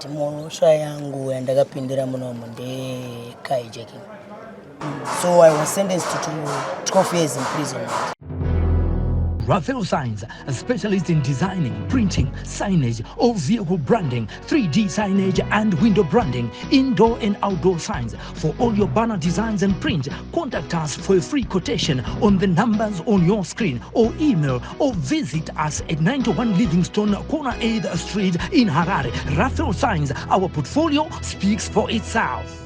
Alright, mhosva yangu yandakapindira munomu ndecarjacking. So I was sentenced to 12 years imprisonment. Raphael Signs, a specialist in designing, printing, signage, all vehicle branding, 3D signage and window branding, indoor and outdoor signs. For all your banner designs and print, contact us for a free quotation on the numbers on your screen or email or visit us at 91 Livingstone, corner 8th Street in Harare. Raphael Signs, our portfolio speaks for itself.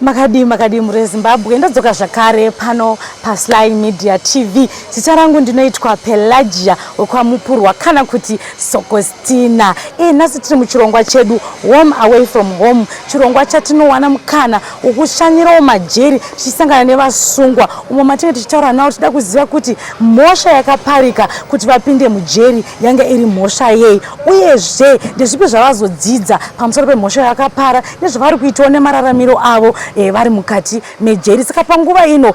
Makadii makadii mhuri yeZimbabwe, ndadzoka zvakare pano paSly Media TV. Zita rangu ndinoitwa Pelagia wekwaMupurwa kana kuti Sokostina. Nhasi tiri muchirongwa chedu Home Away From Home, chirongwa chatinowana mukana wekushanyirawo majeri tichisangana nevasungwa umo matinge tichitaura navo tichida kuziva kuti mhosva yakaparika kuti vapinde mujeri yanga iri mhosva yei, uyezve ndezvipi zvavazodzidza pamusoro pemhosva yakapara nezvavari kuitawo nemararamiro avo vari mukati mejeri. Saka panguva ino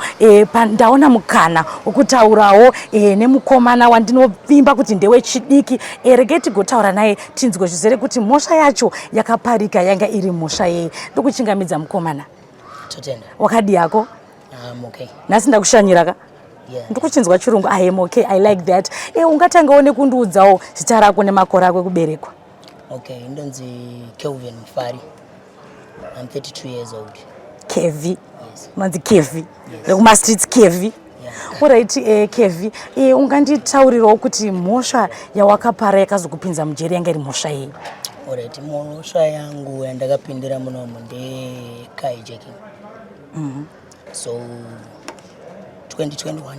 ndaona mukana wekutaurawo nemukomana wandinovimba kuti ndewechidiki. Regai tigotaura naye tinzwe zvizere kuti mhosva yacho yakaparika yanga iri mhosva yei. Ndokuchingamidza mukomana. Totenda. Wakadii hako? I'm okay. Nhasi ndakushanyira ka? Yeah. Ndikuchinzwa chirungu. I am okay. I like that. Ungatangawo nekundiudzawo zita rako nemakore ako ekuberekwa. Okay, ndonzi Kelvin Mufari. I'm 32 years old. Kevi. Yes. Manzi Kevi. Yes. Rekuma streets Kevi. Yeah. Alright, Kevi, unganditaurirawo kuti mhosva yawakapara yakazokupinza mujeri yanga iri mhosva yei? Alright, mhosva yangu yandakapindira munomu ndecarjacking. So 2021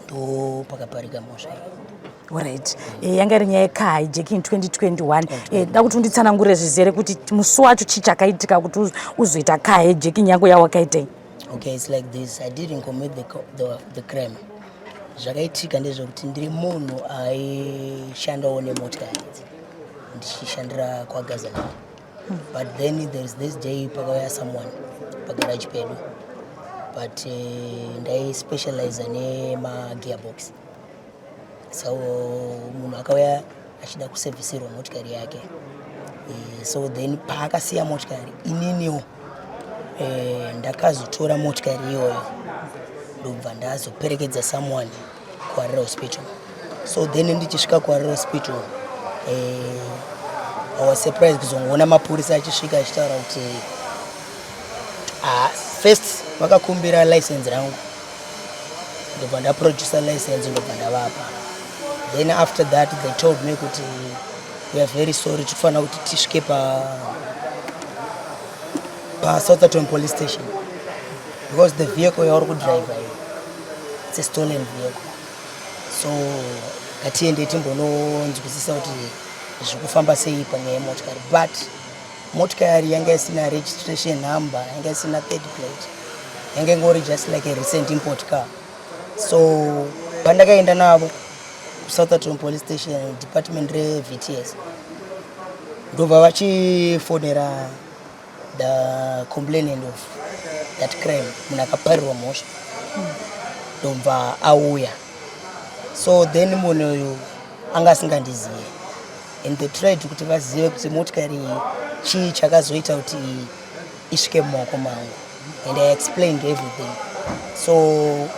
ndo pakaparika mhosva iyi. Alright. Yanga iri nyaya yecarjacking 2021. Da kuti unditsanangurire zvizere kuti musi wacho chii chakaitika kuti uzoita carjacking yangu yawakaita iyi. Okay, it's like this. I didn't commit the crime. Zvakaitika ndezvekuti ndiri munhu aishandawo nemotikari idzi ndichishandira kwaGazaland. But then there is this day pakauya someone pagarage pedu, but ndaispecialize nemagearbox. So munhu akauya achida kuservisirwa motikari yake. So then paakasiya motikari, ininiwo ndakazotora motikari iyoyo ndobva ndazoperekedza someone kuHarare Hospital. So then ndichisvika kuHarare Hospital, I was surprised kuzongoona mapurisa achisvika achitaura kuti first vakakumbira license rangu, ndobva ndaproducer license, ndobva ndavapa. Then after that they told me kuti we are very sorry, tikufanira kuti tisvike pa Southerton police station because the vehicle yauri kudriver iyo, it's a stolen vehicle, so ngatiende timbononzwisisa kuti zviri kufamba sei panyaya yemotikari. But motikari yanga isina registration number, yanga isina third plate, yanga ingori just like a recent import car. So pandakaenda navo kuSoutherton police station, department reVTS, ndobva vachifonera the complainant of that crime, munhu akaparirwa mhosva, ndobva auya. So then munhu uyu anga asingandizive and they tried kuti vazive kuti motikari iyi chii chakazoita kuti isvike mumaoko mangu, and I explained everything. So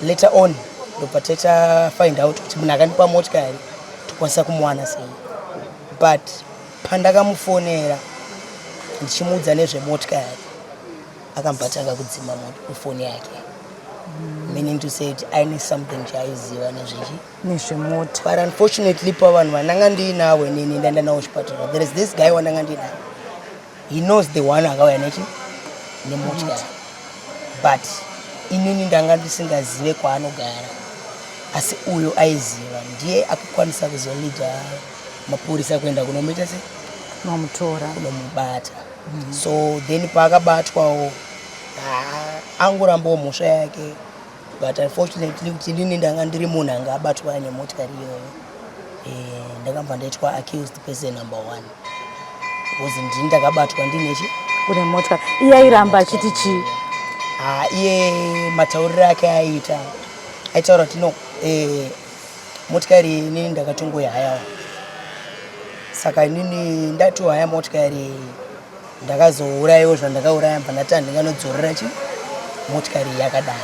later on ndobva taita find out kuti munhu akandipa motikari tokwanisa kumuwana sei. But pandakamufonera ndichimuudza nezvemotikari, akambva tanga kudzima foni yake, meaning to say kuti aine something chaaiziva nezvechi nezvemota. But unfortunately pavanhu vandanga ndiinavo inini, ndaenda navo kuchipatara, there is this guy wandanga ndiinaye. He knows the one akauya nechi nemotikari, but inini ndanga ndisingazive kwaanogara, asi uyo aiziva ndiye akakwanisa kuzolidha mapurisa kuenda kunomuita se Nomutora. Kunomubata. So then paakabatwawo, angorambawo mhosva yake. But unfortunately kuti inini ndanga ndiri munhu anga abatwa nemotikari iyoyo, ndakabva ndaitwa accused person number one because ndini ndakabatwa ndinechi Une motikari. Iye airamba achiti chii? Ah, iye matauriro ake aiita, aitaura kuti no, motikari inini ndakatongoihayawo, saka inini ndatohaya motikari, ndakazourayiwo zvandakauraya, bva ndati handinganodzorera chi motikari yakadaro.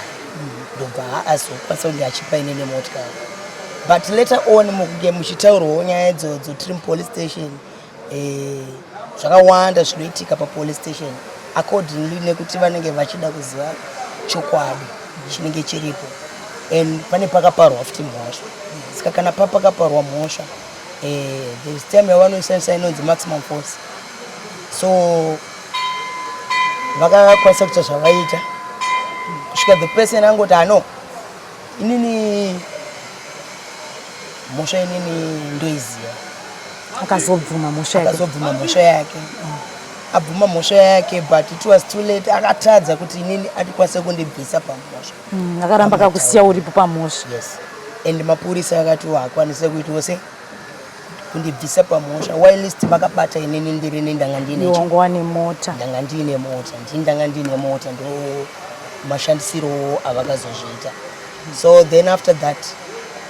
Ndobva azokwanisa kunge achipa inini motikari. But later on, mukunge muchitaurwawo nyaya idzodzo tiri mupolice station, zvakawanda zvinoitika papolice station accordingly nekuti vanenge vachida kuziva chokwadi chinenge chiripo, and pane pakaparwa futi mhosva. Saka kana papakaparwa mhosva, there is time yavanoshandisa inonzi maximum force. So vakakwanisa kuita zvavaita kusvika the person angoti, "Ano, inini mhosva inini ndoiziva." Akazobvuma mhosva yake. Akazobvuma mhosva yake, abvuma mhosva yake, but it was too late. Akatadza kuti inini andikwanise kundibvisa pamhosva. Akaramba akakusiya uripo pamhosva. Yes, and mapurisa akati haakwanise kuitawo se kundibvisa pamhosva whilst vakabata inini ndirini ndanga ndine Iwe wanga wane mota. Ndanga ndiine mota, ndini ndanga ndiine mota. Ndo mashandisiro avakazozviita. So then after that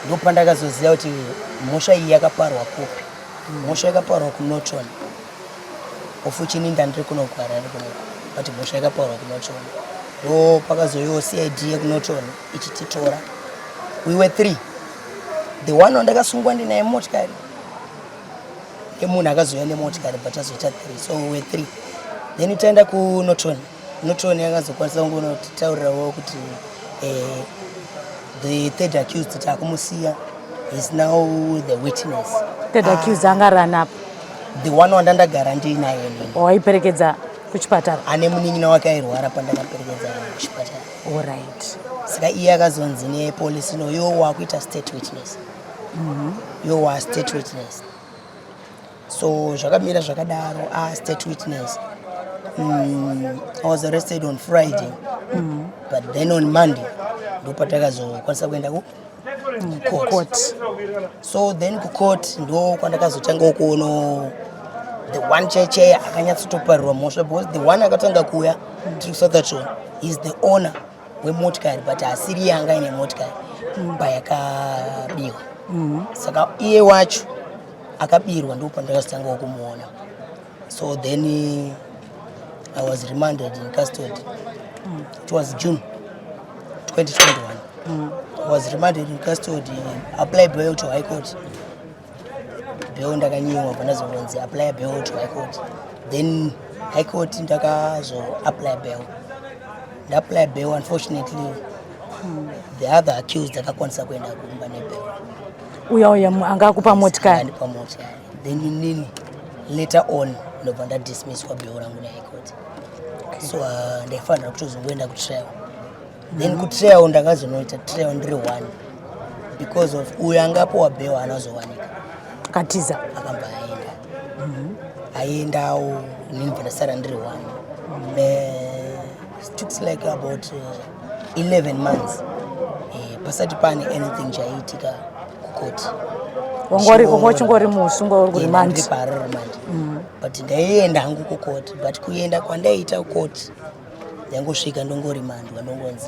ndo pandakazoziva kuti mhosva iyi yakaparwa kupi. Mhosva yakaparwa kuNorton, of which ini ndandiri kuno kuHarare kunoko, but mhosva yakaparwa kuNorton. Ndo pakazoiwo CID yekuNorton ichititora. We were three: the one wandakasungwa ndinaye motikari nemunhu akazouya nemotikari, but azoita three. So we were three. Then taenda kuNorton. Norton yakazokwanisa kungonotitaurirawo kuti the third accused takumusiya, is now the witness. Third accused anga ranapo? The one wandandagara ndiinaye inini. Waiperekedza kuchipatara? Ane munin'ina wake airwara pandakaperekedza kuchipatara. Alright. Saka iye akazonzi nepolisi, "No, iwo wakuita state witness, iwo wa state witness." So zvakamira zvakadaro, a state witness. I was arrested on Friday, but then on Monday ndopatakazokwanisa kuenda ku court. Court. So then kucourt ndo kwandakazotangawo kuono the one cheche akanyatsotoparirwa mhosva, because the one akatanga kuuya tiri kuSoutherton is the owner wemotikari, but asiri iye anga ine motikari payakabiwa. Saka iye wacho akabirwa ndo pandakazotangawo kumuona. So then I was remanded in custody. It was June 2021. I was remanded in custody, apply bail to High Court. Bail ndakanyimwa, pandazongonzi apply bail to High Court. Then High Court ndakazo apply bail. Ndaapply bail, unfortunately the other accused akakwanisa kuenda kumba nebail. Uya uya anga akupa motikari? Akandipa motikari. Then inini later on ndobva ndadismisswa bail rangu neHigh Court. So ndaifanira kutozongoenda kutrial. Then kutrial ndakazonoita trial ndiri one because of uyo angapiwa bail anazowanika. Akatiza. Akamba aenda, aendawo, inini bva ndasara ndiri one. It took like about 11 months pasati pane anything chaiitika kukoti. Wanga uchingori musungwa, uri kuremand? Ndiri paHarare remand, but ndaienda hangu kukoti, but kuenda kwandaiita kukoti ndaingosvika ndongorimandwa, ndongonzi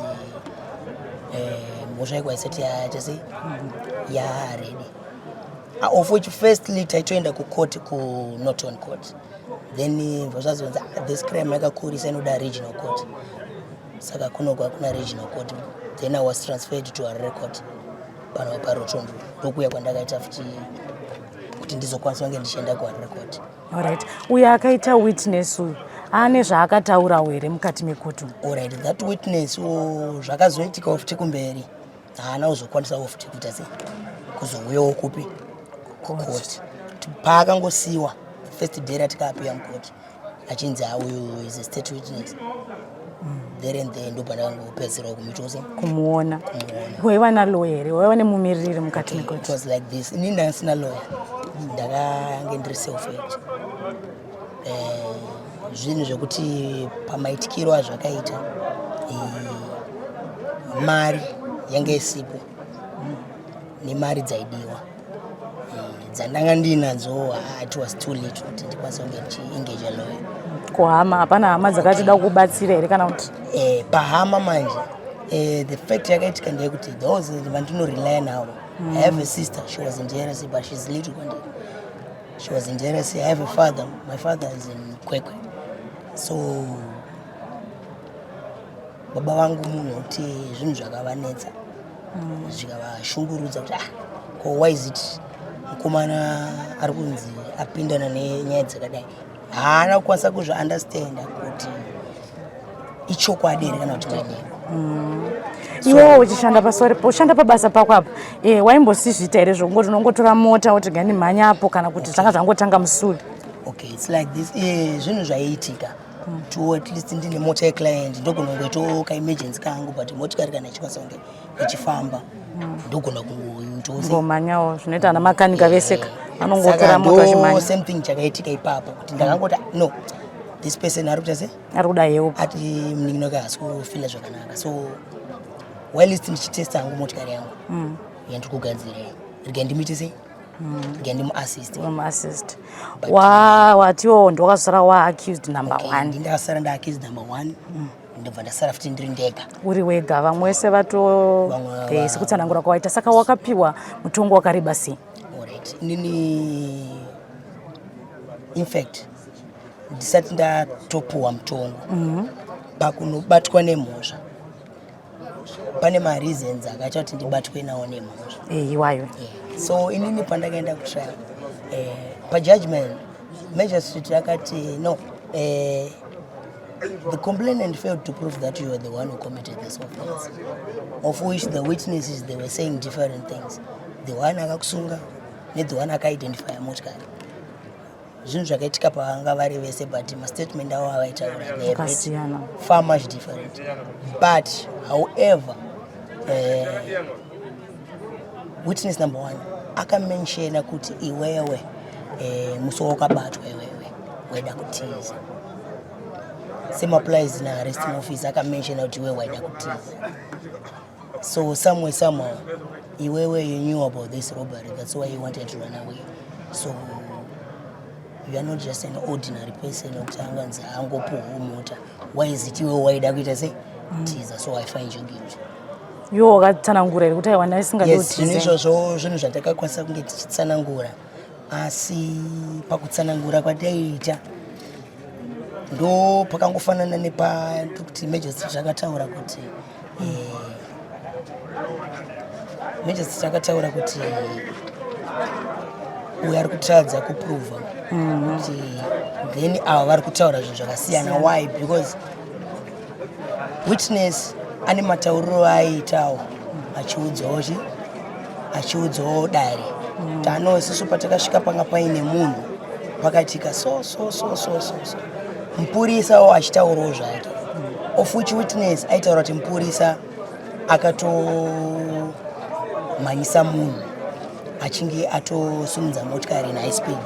mhosva yako haisati yaita sei, yaready. Of which firstly taitoenda kukoti, kuNorton Court. Then zvazonzi, "Ah, this crime yakakurisa, inoda regional court." Saka kunogwa kuna regional court. Then I was transferred to Harare Court pano paRotondo. Ndokuya kwandakaita futi kuti ndizokwanisa kunge ndichienda kuHarare Court. Alright, uyo akaita witness uyu ane zvaakataurawo here mukati mekoti umu? Alright, that witness, oh, zvakazoitikawo futi kumberi, haana kuzokwanisawo futi kuita sei, kuzouyawo kupi, kukoti. Paakangosiyiwa first day ratikaappear mukoti achinzi, "Ah, uyu is a state witness," there and there ndo pandakangopedzerawo kumuitawo sei? Kumuona. Kumuona. Waiva nalawyer here? Waiva nemumiriri mukati It mekoti? was like this: inini ndanga lawyer, ndakange ndiri self aid. Zvinhu zvekuti pamaitikiro azvakaita, Mari yange isipo nemari dzaidiwa dzandanga ndiinadzo, it was too late kuti ndikwanise kunge ndichiengage lawyer. Kuhama hapana hama dzakatida kubatsira here kana kuti? Pahama manje, the fact yakaitika ndeyekuti those vandinorely navo, I have a sister, she was in DRC, but she's little kwandiri. She was in DRC. I have a father, my father is in Kwekwe. So baba vangu munhu wekuti zvinhu zvakavanetsa, zvikavashungurudza kuti, ah, ko why is it mukomana ari kunzi apindana nenyaya dzakadai? Haana kukwanisa kuzviunderstanda kuti ichokwadi here kana kuti manyepo. Iwewo uchishanda pasori, ushanda pabasa pako apa, waimbosizviita here zvokungoti unongotora mota woti gani mhanyapo, kana kuti zvanga zvangotanga musuri? Okay, it's like this, zvinhu zvaiitika to at least ndine mota yeclient, ndogona kungoitawo kaemergency kangu, but motikari kana ichikwanisa kunge ichifamba, ndogona kungoitawo. Ngomhanyawo zvinoita ana makanika vese vanongotora mota vachimhanya. Same thing chakaitika ipapo, kuti ndakangoti, no, this person ari kuita se ari kuda help. Ati munin'ina wake haasi kufeela zvakanaka, so whilst ndichitesta hangu motikari yangu yandiri kugadzira, rega ndimuite sei, rega ndimuassist. Unomuassist. Watiwo ndowakazosara waaccused number one. Ndakasara ndaaccused number one, ndobva ndasara futi ndiri ndega. Uri wega, vamwe vese vato Vamwe Sekutsanangura kwawaita, saka wakapiwa mutongo wakareba sei? Alright, inini in fact ndisati ndatopuwa mutongo, pakunobatwa nemhosva pane mareasons akaita kuti ndibatwe nawo nemhosva. Iwayo. Yeah. So inini pandakaenda kutrial, pajudgment magistrate akati, no, the complainant failed to prove that you were the one who committed this offense, of which the witnesses, they were saying different things, the one akakusunga nethe one akaidentifya motikari. Zvinhu zvakaitika pavanga vari vese, but mastatement avo avaitaura, they are bit Akasiyana. far much different. But however, witness number one akamenshena kuti iwewe, musi wakabatwa iwewe waida kutiza. Same applies na arresting officer, akamenshena kuti iwewe waida kutiza. So somewhere, somehow, iwewe you knew about this robbery, that's why you wanted to run away. So you are not just an ordinary person wekuti anganzi angopuhwa mota. Why is it iwewe waida kuita sei, tiza? So I find you guilty. Iwo wakatsanangura here kuti aiwa, ndaisingadi Yes, zvinhu kutiza? izvozvo zvinhu zvatakakwanisa kunge tichitsanangura, asi pakutsanangura kwataiita ndo pakangofanana nepekuti magistrate akataura kuti magistrate akataura kuti uyu ari kutadza kuprova kuti, then ava vari kutaura zvinhu zvakasiyana. Why? Because witness ane matauriro aiitawo achiudzawo chi achiudzawo dare kuti ano isusu patakasvika panga paine munhu pakaitika so so so so so so, mupurisawo achitaurawo zvake, of which witness aitaura kuti mupurisa akatomhanyisa munhu achinge atosimudza motikari in high speed,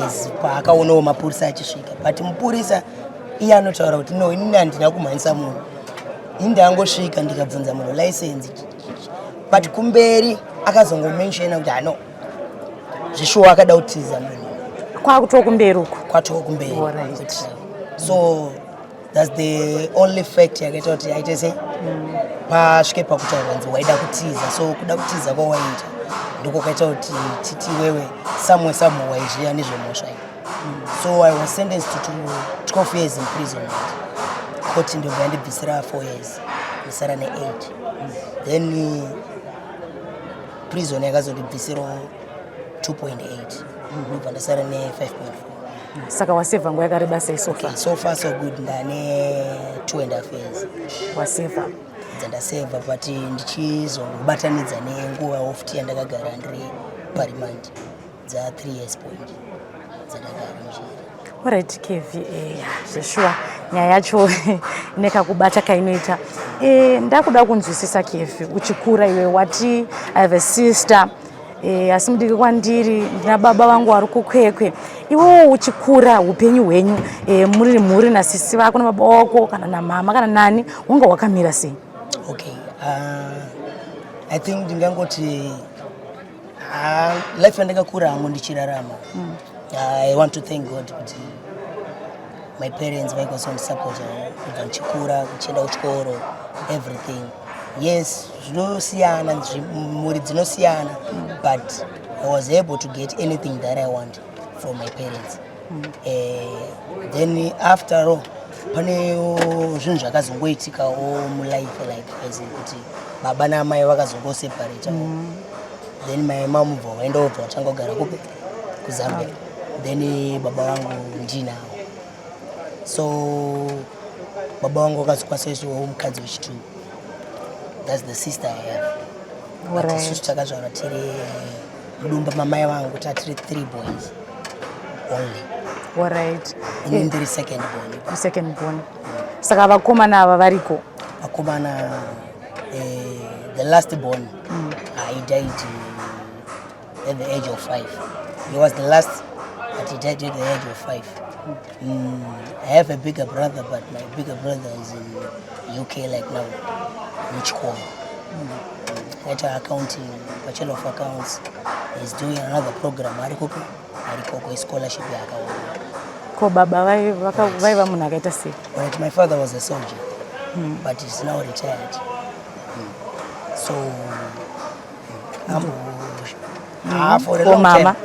yes, paakaonawo mapurisa achisvika. But mupurisa iye anotaura kuti, no, inini handina kumhanyisa munhu, ini ndangosvika ndikabvunza munhu license. But kumberi akazongomenshena kuti ano zvishuwa akada kutiza munhu. Kwakutoo kumberi uku. Kwatoo kumberi. So that's the only fact yakaita kuti aite sei, pasvike pakutaura nzi waida kutiza. So kuda kutiza kwawaita ndiko kaita kuti titi iwewe somewhere, somewhere waizviya nezvemhosva iyi. So I was sentenced to 12 years imprisonment. Court ndobva yandibvisira 4 years, ndisara ne8. Then prison yakazondibvisirawo 2.8, ndobva ndasara ne5.4. Saka wasevha nguva yakareba sei so far? Okay, so far so good, ndane 2.5 years wasevha. Dzandasevha, but ndichizongobatanidza nenguva futi yandakagara ndiri paremand, dza 3 years point dzandagara muchiri. Alright, Kevi, zveshuwa nyaya yacho nekakubata kainoita. Ndakuda kunzwisisa, Kevi, uchikura iwe wati, I have a sister, asi mudiki kwandiri, ndina baba vangu vari kuKwekwe. Iwewo uchikura, upenyu hwenyu, muri mhuri nasisi vako nababa wako kana namama kana nani, wanga hwakamira sei? Okay. I think ndingangoti life yandakakura hangu ndichirarama, I want to thank God kuti my parents vaikwanisa kundisapota kubva ndichikura, kuchienda kuchikoro, everything. Yes, zvinosiyana, mhuri dzinosiyana, but I was able to get anything that I want from my parents. Then after all, panewo zvinhu zvakazongoitikawo mulife, like as in kuti baba naamai vakazongoseparatawo. Then my mom bva vaenda, bva vatanga kugara kupi? KuZambia. Then baba vangu ndinavo, so baba vangu vakazokwanisa kuiswawo mukadzi wechitu. That's the sister I have, but isusu takazvarwa tiri mudumba mamai vangu, tatiri three boys only. Ini ndiri second born. Second born. Saka vakomana ava variko? Vakomana, the last born, he died at the age of 5. He was the last, but he died at the age of 5. I have a bigger brother, but my bigger brother is in UK like now, muchikoro, aita accounting, Bachelor of Accounts. He's doing another program ari kupi, ari koko, scholarship yaakawana. Ko baba vaiva munhu akaita sei? Right, my father was a soldier, but he's now retired. So for a Ko long mama? time.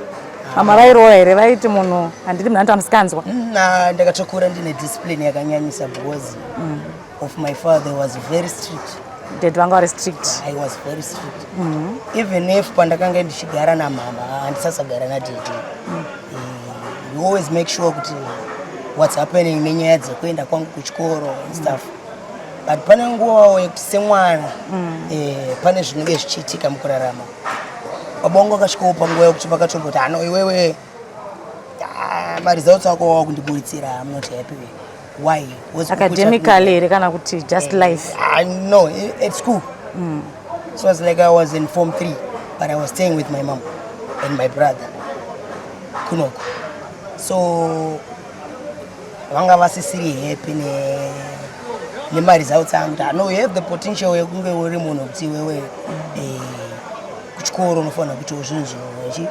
Mama vairowa here? Vaiti munhu handidi munhu anoita musikanzwa? Na ndakatokura ndine discipline yakanyanyisa because of my father was very strict. Dad vanga vari strict? I was very strict. Even if pandakanga ndichigara namama, handisasagara nadaddy, you always make sure kuti what's happening nenyaya dzekuenda kwangu kuchikoro and stuff. But pane nguvawo yekuti semwana, pane zvinenge zvichiitika mukurarama. Baba vangu vakasvikawo panguva yekuti vakatomboti, "Ano iwewe, maresults ako wakundiburitsira, I'm not happy." Why? Because Academically here kana kuti just life? No, at school. So it's like I was in Form 3, but I was staying with my mom and my brother kunoko. So vanga vasisiri happy ne nemaresults angu, kuti, "No, you have the potential yekunge uri munhu kuti iwewe kuchikoro unofanira kuitawo zvinhu zvinochi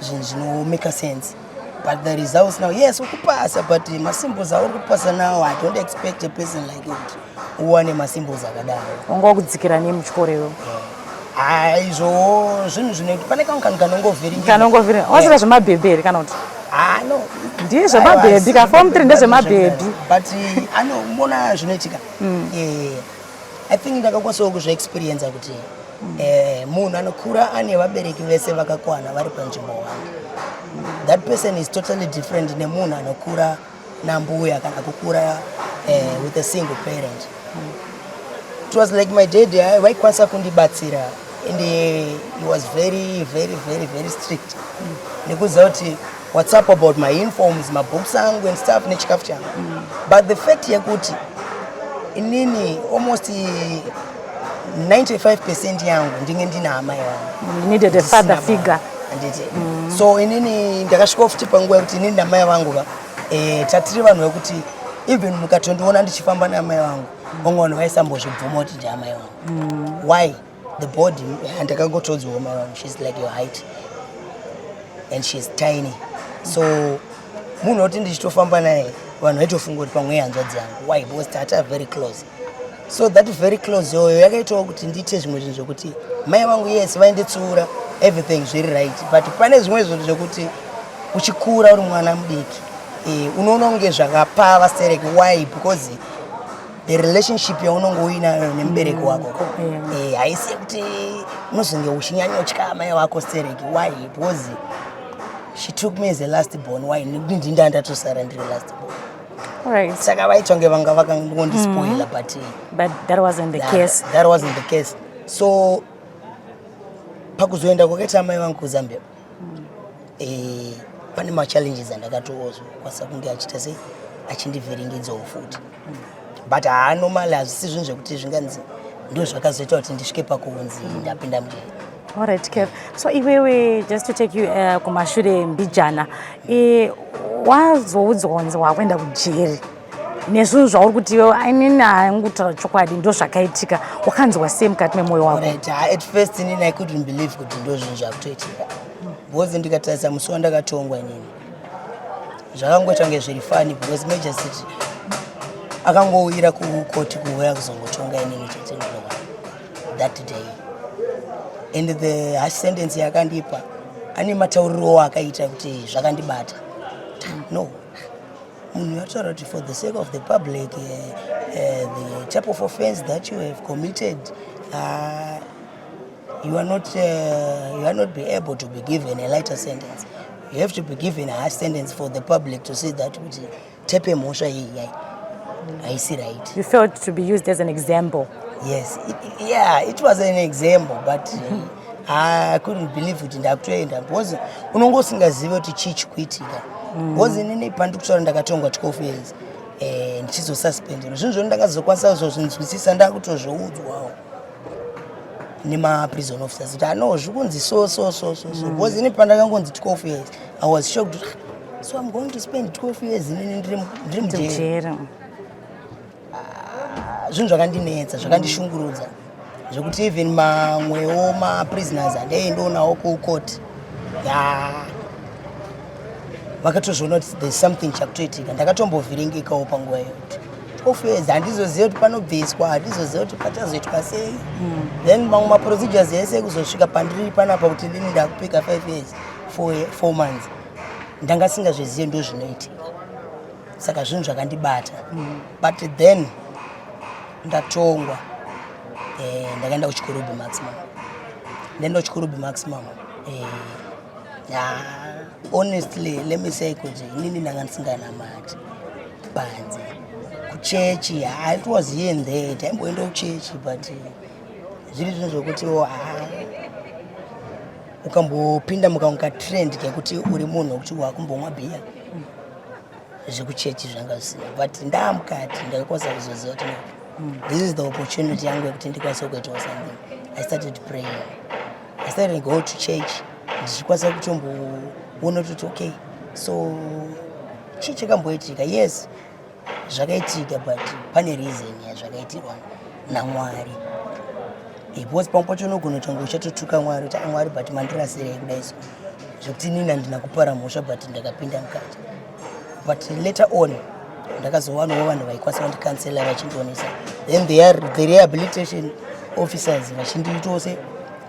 zvinhu zvinomake sense, but the results now, yes, ukupasa, but masymbols auri kupasa now, I don't expect a person like you kuti uwane masymbols akadaro." Wanga wakudzikira nei muchikoro iwewe? Ah, izvo zvinhu zvinoita pane kamwe kanhu kanongovhiringira. Kanongovhiringa. Wasira zvemabhebhi here kana kuti? Ah, no. Ndizvo zvemabhebhi ka, Form 3 ndezvemabhebhi. But anomona zvinoitika. I think ndakakwanisawo kuzviexperienca kuti munhu anokura ane vabereki vese vakakwana vari panzvimbo one, that person is totally different nemunhu anokura nambuya kana kukura with a single parent. It was like my dad vaikwanisa kundibatsira, and he was very, very, very, very strict nekuziva kuti what's up about my uniforms, mabooks angu and stuff, nechikafu changu. But the fact yekuti inini almost 95% yangu ndinge ndina amai vangu. You needed a father figure. Handiti? So inini ndakasvika futi panguva yekuti inini namai vangu va tatiri vanhu vekuti even mukatondiona ndichifamba namai vangu, vamwe vanhu vaisambozvibvuma kuti ndiamai vangu. Why? The body handakangotodzwawo mai vangu, she's like your height and she's tiny, so munhu wekuti ndichitofamba naye, vanhu vaitofunga kuti pamwe ihanzvadzi yangu. Why? Because tata very close. So that very close yoyo yakaitawo kuti ndiite zvimwe zvinhu zvekuti mai vangu, yes, vainditsiura, everything zviri right, but pane zvimwe zvinhu zvekuti uchikura uri mwana mudiki, unoona kunge zvakapava stereki. Why? Because the relationship yaunonge uinayo nemubereki wako, haisi yekuti unozonge uchinyanyotya mai vako stereki. Why? Because she took me as a last born. Why? Nekuti ndinda ndatosara ndiri last born. Saka vaita kunge vanga vakangondispoila, but But that wasn't the case. That wasn't the case. So pakuzoenda kwakaita amai vangu kuZambia, pane machallenges andakatozokwanisa kunge achiita sei, achindivhiringidzawo futi. But haanormally hazvisi zvinhu zvekuti zvinganzi ndo zvakazoita kuti ndisvike pakunzi ndapinda mujeri. Alright, Kev. So iwewe, just to take you kumashure mbijana, wazoudzwa kunzi wakuenda kujeri. Nezvinhu zvauri kuti iwe, inini hangu kutaura chokwadi, ndo zvakaitika, wakanzwa sei mukati memwoyo wako? Right, at first inini I couldn't believe kuti ndo zvinhu zvakutoitika, because ndikatarisa musi wandakatongwa inini, zvakangoita kunge zviri funny, because magistrate akangowira kukoti kuuya kuzongotonga inini chete ndinowa that day, and the harsh sentence yakandipa, ane matauriro akaita kuti zvakandibata. No, munhu yataura kuti for the sake of the public, the type of offense that you have committed, you are not be able to be given a lighter sentence. You have to be given a harsh sentence for the public to see that kuti type yemhosva iyi haisi right. You felt to be used as an example. Yes, yeah, it was an example, but I couldn't believe kuti ndakutoenda, because unonge usingazivi kuti chii chikuitika, because inini pandiri kutaura ndakatongwa 12 years, ndichizosuspendwa. Zvinhu zvoni ndakazokwanisa kuzozvinzwisisa ndakutozviudzwawo nemaprison officers kuti ano zviri kunzi so so so so so, because ini pandakangonzi 12 years, I was shocked kuti, "Ah, so I'm going to spend 12 years inini ndiri mujeri?" Mujeri. Zvinhu zvakandinetsa, zvakandishungurudza, zvekuti even mamwewo maprisoners andaindonawo kukoti ya vakatozviona kuti there's something chakutoitika. Ndakatombovhiringikawo panguva iyo kuti 12 years, handizoziva kuti panobviswa, handizoziva kuti pachazoitwa sei. Then mamwe maprocedures ese kuzosvika pandiri panapa kuti ndini ndakupika 5 years 4 months, ndanga singazvizive ndo zvinoitika. Saka zvinhu zvakandibata, but then ndatongwa, ndakaenda kuChikurubi Maximum. Ndaenda kuChikurubi Maximum, ya, honestly, let me say kuti inini ndanga ndisinganamati panze kuchechi. Ha, it was here and there, taimboenda kuchechi, but zviri zvinhu zvokuti ha, ukambopinda mukaunga trend kekuti uri munhu wekuti wakumbomwa bhiya, zvekuchechi zvanga zvisina. But ndaamukati ndakakwanisa kuzoziva kuti no, this is the opportunity yangu yekuti ndikwanise kuitawo something. I started praying, I started go to church, ndichikwanisa kutomboona kuti okay, so chii chakamboitika? Yes, zvakaitika, but pane reason yazvakaitirwa naMwari, because pamwe pacho unogona kutonge uchatotuka Mwari kuti, "Ah, Mwari, but mandirasirei kudai so zvekuti inini handina kupara mhosva, but ndakapinda mukati?" But later on ndakazowanawo vanhu vaikwanisa kundicounsela, vachindionesa, then the rehabilitation officers vachindiitawo se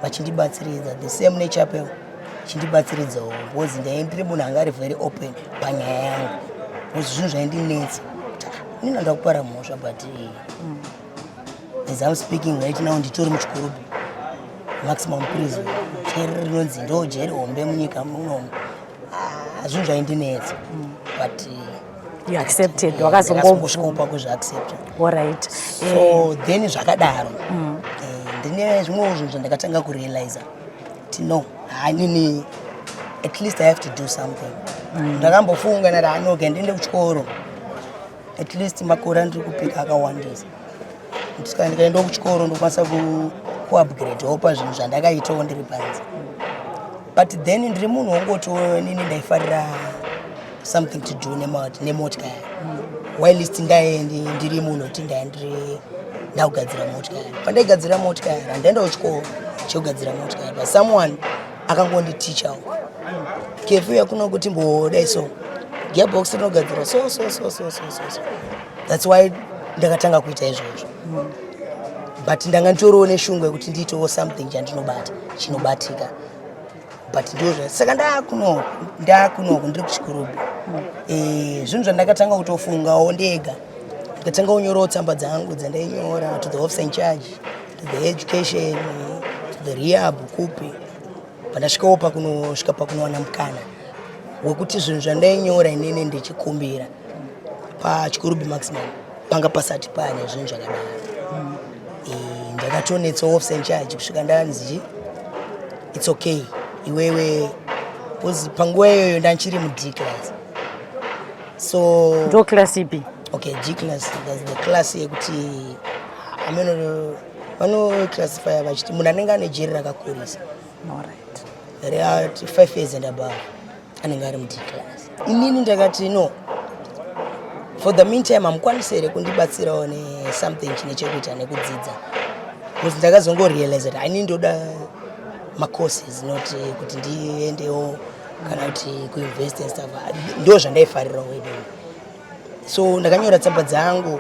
vachindibatsiridza, the same nechapel chindibatsiridzawo, because ndai ndiri munhu anga ari very open panyaya yangu, because zvinhu zvaindinetsa kuti, "Ah, inini handina kupara mhosva." But as I'm speaking right now, nditori muChikurubi Maximum Prison, jeri rinonzi ndo jeri hombe munyika munomu. Ah, zvinhu zvaindinetsa, but You accepted. Ndakazongosvikawo pakuzviaccepta. Alright. So then zvakadaro, ndine zvimwewo zvinhu zvandakatanga kurealiza kuti no, hanini, at least I have to do something. Ndakambofunga ndati anoke ndiende kuchikoro, at least makore andiri kupika akawandisa. Saka ndikaendawo kuchikoro ndokwanisa kuupgradewo pazvinhu zvandakaitawo ndiri panze. But then ndiri munhu wongoti nini ndaifarira something to do nemotikari, whilst ndaendi ndiri munhu wekuti ndai ndiri ndakugadzira motikari. Pandaigadzira motikari, handaenda kuchikoro chekugadzira motikari, but someone akangonditichawo kefu yakuno kuti mbodai so gearbox rinogadzira so so so so so so so. That's why ndakatanga kuita izvozvo, but ndanga nditoriwo neshungu yekuti ndiitewo something chandinobata chinobatika, but ndozva. Saka ndaakunoku ndiri kuChikurubi, zvinhu zvandakatanga kutofungawo ndega, ndikatanga kunyorawo tsamba dzangu dzandainyora to the officer in charge, to the education, to the rehab, kupi. Pandasvikawo pakunosvika pakunowana mukana wekuti zvinhu zvandainyora inini ndichikumbira paChikurubi Maximum, panga pasati pane zvinhu zvakadaro. Ndakatonetsawo officer in charge kusvika ndanzi, "It's okay iwewe," because panguva iyoyo ndanchiri muD class, so Ndo class ipi? Okay, G class, that's the class yekuti ameno vanoclassifya vachiti munhu anenge ane jeri rakakurisa, reati 5 years and above, anenge ari muD class. Inini ndakati no, For the meantime, hamukwanisi here kundibatsirawo nesomething chine chekuita nekudzidza? Because ndakazongorealize kuti haini ndoda macourses, not kuti ndiendewo kana kuti kuinvest and stuff. Ndo zvandaifarirawo inini. So ndakanyora tsamba dzangu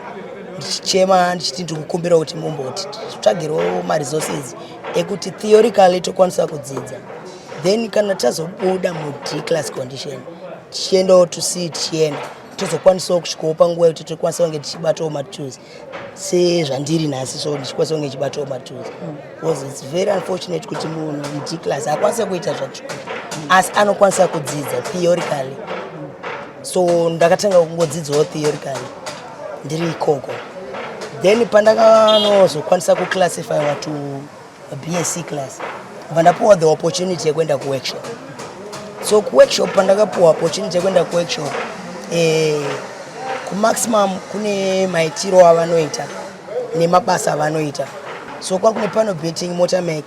ndichichema, ndichiti ndikukumbira kuti mumboti titsvagirewo maresources ekuti theoretically tokwanisa kudzidza, then kana tazobuda muD class condition, tichiendawo to C, tichienda tozokwanisawo kusvikawo panguva yekuti tokwanisa kunge tichibatawo matools sezvandiri nhasi. So ndichikwanisa kunge ndichibatawo matools, because it's very unfortunate kuti munhu muD class akwanisa kuita zvatiri kuita, asi anokwanisa kudzidza theoretically. So ndakatanga kungodzidzawo theoretically ndiri ikoko. Then pandakanozokwanisa kuclassifywa to BSc class, bva ndapuwa the opportunity yekuenda kuworkshop. So kuworkshop, pandakapuwa opportunity yekuenda kuworkshop, kumaximum kune maitiro avanoita nemabasa avanoita. So kwakune panel beating, motor mech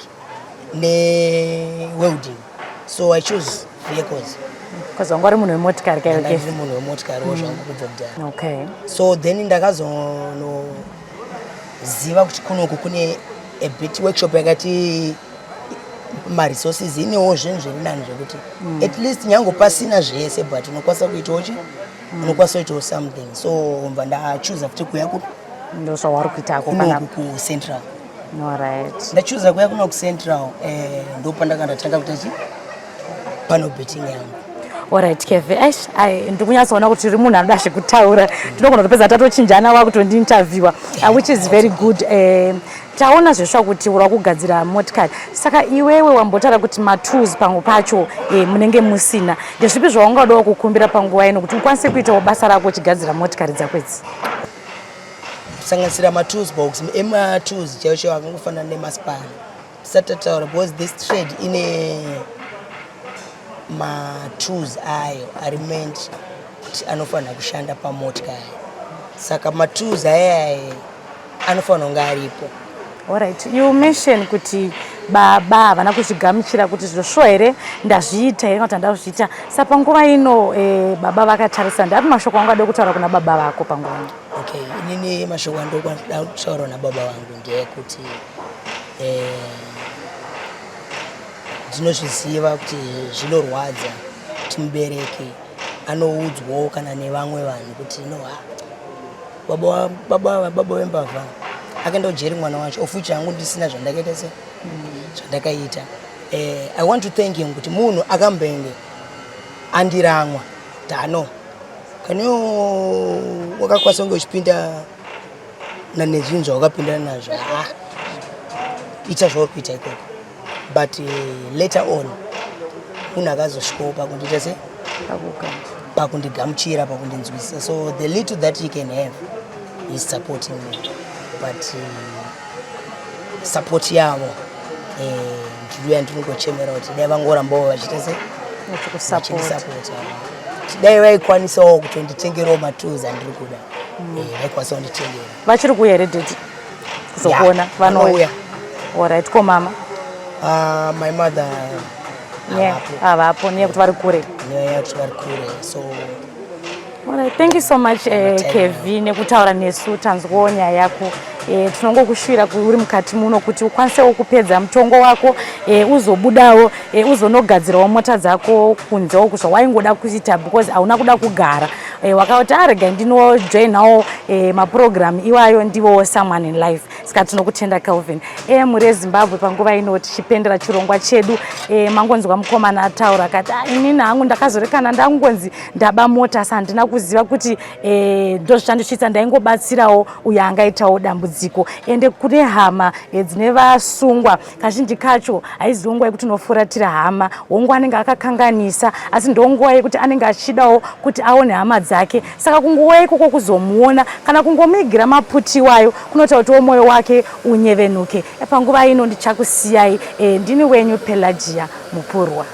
newelding. So I choose vehicles. Because wanga uri munhu wemotikari kaiyo. Ndanga ndiri munhu wemotikariwo zvangu kubva kudhara. So then ndakazonoziva kuti kunoku kune a bit workshop yakati maresources, inewo zvinhu zviri nani, zvekuti at least nyange pasina zvese, but unokwanisa kuitawo chi unokwanisa kuitawo something. So mbva ndachuza futi kuya Ndo zvauri kuitako kunoku panapa. Kucentral. Alright. Ndachuza kuya kuno kucentral, ndo pandanga ndatanga kuita chi panel beating yangu. Alright, Keve. Aish, ai, ndikunyatsoona kuti uri munhu anoda zvekutaura. Tinogona kutopedza tatochinjana wakutondiinterviewa, which is very good. Taona zvesva kuti uri kugadzira motikari. Saka iwewe wambotaura kuti matools pamwe pacho munenge musina. Ndezvipi zvaungadawo kukumbira panguva ino kuti ukwanise kuitawo basa rako uchigadzira motikari dzako idzi? Kusanganisira matools box ematools chaiwo chaiwo, akangofanana nemaspana tisati tataura, because this trade ine matools ayo ari meant kuti anofanira kushanda pamotikari. Saka matools ayaya anofanira kunge aripo. Alright, you mention kuti baba havana kuzvigamuchira kuti zvosvo here, ndazviita here kana kuti handazviita. Saka panguva ino baba vakatarisa, ndapi mashoko angu ade kutaura kuna baba vako panguva ino? Okay, inini mashoko andoda kutaura nababa vangu ndeyekuti ndinozviziva kuti zvinorwadza kuti mubereki anoudzwawo kana nevamwe vanhu kuti no, ha, baba vembavha akaenda kujeri mwana wacho, of which hangu ndisina zvandakaita se zvandakaita. I want to thank him kuti munhu akambenge andiramwa tano kaniwo wakakwanisa kunge uchipinda nezvinhu zvawakapindana nazvo, ha, ita zvauri kuita ikoko. But later on munhu akazosvikawo pakundiita se pakundigamuchira, pakundinzwisisa. So the little that he can have is supporting me, but support yavo ndiyo yandinongochemera kuti dai vangorambawo vachiita se vachindisapota, kuti dai vaikwanisawo kutonditengerawo matools andiri kuda, vaikwanisa kunditengera. Vachiri kuuya here, daddy, kuzokuona? Yeah, vanouya. Alright, ko mama? My mother havapo. Havapo nenyaya yekuti vari kure. Nenyaya yekuti vari kure, so Alright, thank you so much, Kevi, nekutaura nesu. Tanzwawo nyaya yako. Tinongokushuvira uri mukati muno kuti ukwanisewo kupedza mutongo wako, uzobudawo, uzonogadzirawo mota dzako kunze uku zvawaingoda kuita, because hauna kuda kugara. Wakati arega ndinojoinawo maprogram iwayo, ndivowo someone in life. Saka tinokutenda, Kelvin. Mhuri yeZimbabwe, panguva ino tichipendera chirongwa chedu, mangonzwa mukomana ataura akati, "Ah, inini hangu ndakazorekana ndangonzi ndaba mota, asi handina kuziva kuti ndozvichandisvitsa. Ndaingobatsirawo uyo angaitawo dambudziko." Ende kune hama dzine vasungwa, kazhinji kacho haiziwo nguva yekuti unofuratira hama. Hongu, anenge akakanganisa, asi ndonguva yekuti anenge achidawo kuti aone hama dzake. Saka kunguva ikoko kuzomuona kana kungomuigira maputi iwayo kunoita kutiwo mwoyo wake unyevenuke. Panguva ino ndichakusiyai. Ndini wenyu Pelagia Mupurwa.